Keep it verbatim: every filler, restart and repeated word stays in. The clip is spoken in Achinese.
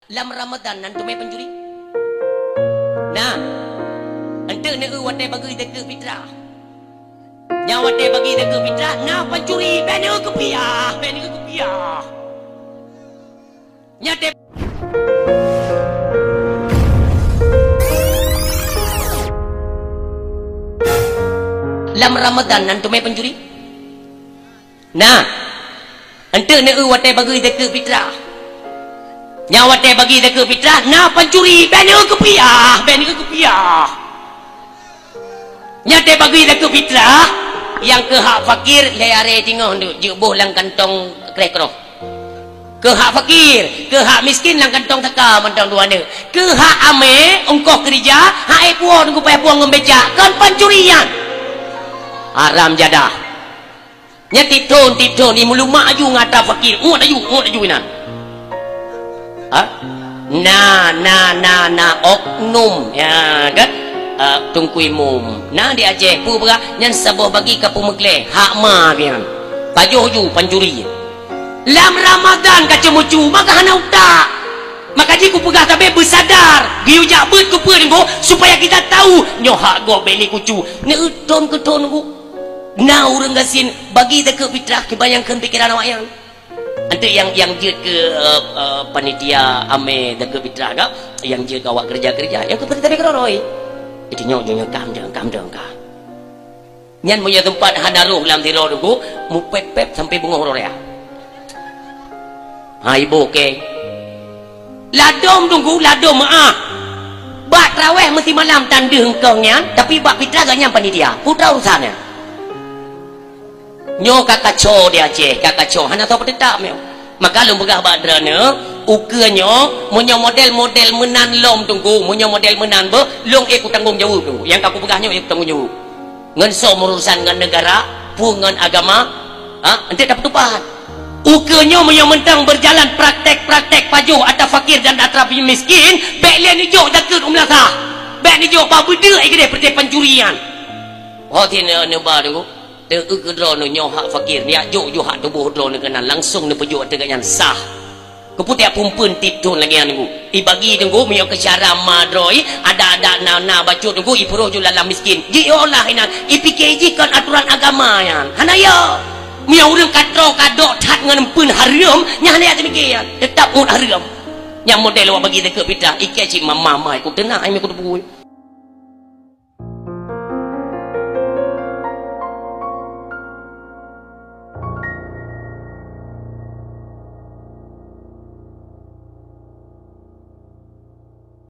Lam Ramadan nan teumé pancuri? Na. Enteuk neu watée bagi zakeuet fitrah. Nyang watée bagi zakeuet fitrah na pancuri, bék neu keupiah, bék neu keupiah. Nyan te- Lam Ramadan nan teumé pancuri? Na. Enteuk neu watée bagi zakeuet fitrah. Nyang watée bagi zakeuet fitrah na pancuri, bék neu keupiah, bék neu keupiah. Nyan te bagi zakeuet fitrah, nyang keu hak fakir lhée aré teungoh neu jeuet boh lam kantong kreh-kroh. Keu hak fakir, keu hak miskin lam kantong saka mantong dua neu. Keu hak amé, ongkoh keurija, hak éh puwoe nunggu payah puwoe ngon becak, kon pancuri nyan. Haram jadah. Nyan tithon, tithon, imeulumak aju ngon atra fakir, uet aju, uet aju inan. Ha? Na, na, na, na oknum, ya kan? Ah, Teungku Imum. Na di Aceh, peue beurah, nyan saboh bagi ka peumeugleh, hak ma pian. Pajoh ju pancuri. Lam Ramadan ka ceumucu, maka hana utak. Maka jih kupeugah sabe beusadar, geuyue jak beuet keu peue nunggu, supaya kita tahu nyoe hak gob bék nikucu. Neuthon keu thon nunggu. Na ureuëng gasien bagi zakeuet fitrah, kiban nyang kheun pikeran awaknyan. Enteuk nyang, nyang jeuet keu, eh, eh, panitia amé zakeuet fitrah ka, nyang jeuet keu awak keureuja-keureuja, nyang keu panitia keudroe. Itu nyoe, nyoe, nyoe, kam dong, kam dong, kam. Nyan meunyoe teumpat hana roh lam sidroe teungku, mupép-pép sampai beungoh uroe raya. Ha, iboh keu. Ladom teungku, ladom meuáh. Bak traweh meusimalam tan deuh eungkong nyan, tapi bak fitrah gobnyan panitia. Putra urusan nyan. Nyoe ka kaco di Aceh, ka kaco, hana soe peuteutap nyoe. Maka lôn peugah bak droeneuh, ukeue nyoe, meunyoe model-model meunan lom teungku, meunyoe model meunan beuh, lôn ék kutanggong jaweueb teungku. Nyang ka kupeugah nyoe ék kutanggong jaweueb. Ngon soe meurusan ngon neugara, peue ngon agama, ha, enteuk tapeutupat. Ukeue nyoe meunyoe mantong beujalan praktek-praktek pajoh atra fakir dan atra miskin, bék lé neujok zakeuet u meulasah. Bék neujok bak beudeuk i keudeh peureté pancuri nyan. Ho ti neu-, neuba teungku. Teu-eu keu droeneuh nyoe hak fakir, neujak jok ju hak tuboh droeneuh keunan, langsong neupeujok ateueh gobnyan sah. Keupeue tajak pumpeuen tithon lagée nyan teungku? Ibagi teungku, meunyoe keu syara ma droe, adak-adak na, na bacut teungku, ipeurôh ju lam miskin. Jiolah inan, ipike jih kon aturan agama nyan. Hana yo. Meunyoe ureuëng ka troe ka dok that ngon eumpeuen hareuem, nyan hana jak teumike nyan. Teutap ngon hareuem. Nyang model awak bagi zakeuet fitrah, ikei cit mama-ma, ikut teunang, ai meukeue teupue.